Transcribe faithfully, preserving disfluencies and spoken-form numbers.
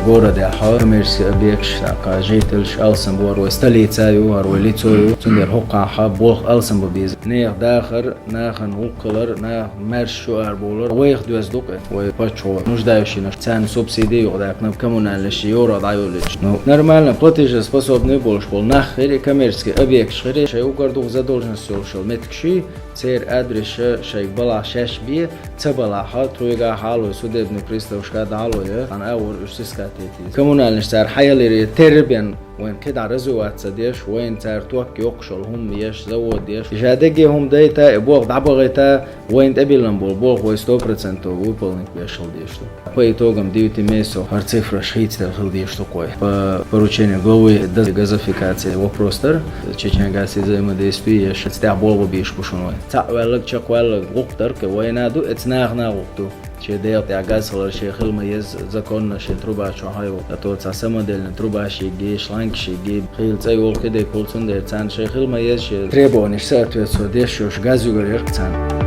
Городехь коммерческий объекташ, тӀаккха жительш алсам бу, хӀара вай столица ю, хӀара вай лицо ю, цундела хӀокхахь болх алсам бан беза. Нехан дахар, нахана гӀуллакх хилар, нах маьрша чу арабовлар вайх доьзна ду-кх, вай паччахьо нуждающийш, царна субсиди юкъадаьккхина, коммунальный ши евро дӀайолуьйтуш. Ну, нормально, платежеспособный болуш болу нах хир и коммерческий объекташ хир, шайн уггар дукха задолженность йолуш йолу меттигаш, церан адрес шайга балахь шаьш бе, ца балахь, тхоьга хьалой, судебный приставашка дӀахьалой, цхьана агӀор уьш сискать йита. Коммунальныш цара хьаяларе терра бен, вайна кхидӀа развивать ца деш, вайна цара ток йоккхуш йолу хӀума еш, завод еш. Ша дерриге хӀума дайта, и болх дӀабахийта, вайна тӀебиллина болу болх вай сто процентов выполнить беш хила дезаш ду. По итогам девяти месяцев хӀара цифраш хийцаделла хила дезаш ду-кх вай. По поручению главы д-, газификации вопрос дара. Чеченгаз взаимодействие еш, цу тӀехь болх бан безаш бу шуна вай. Цхьаъ ваьлларг, чекхваьлларг гӀуллакх дара-кх, вайна а ду, эцу нахана а гӀуллакх ду. Шен дегӀа тӀехь газ хилар шен хила ма еза, законно шен труба чу хьайо. А то цхьа самодельный труба шига, шланг шига, хийла цӀа йолу кхидерг хуьлу, цундела царна шен хила ма еза, шен требованеш соответствовать деш йолуш газ юьгур яра-кх царна.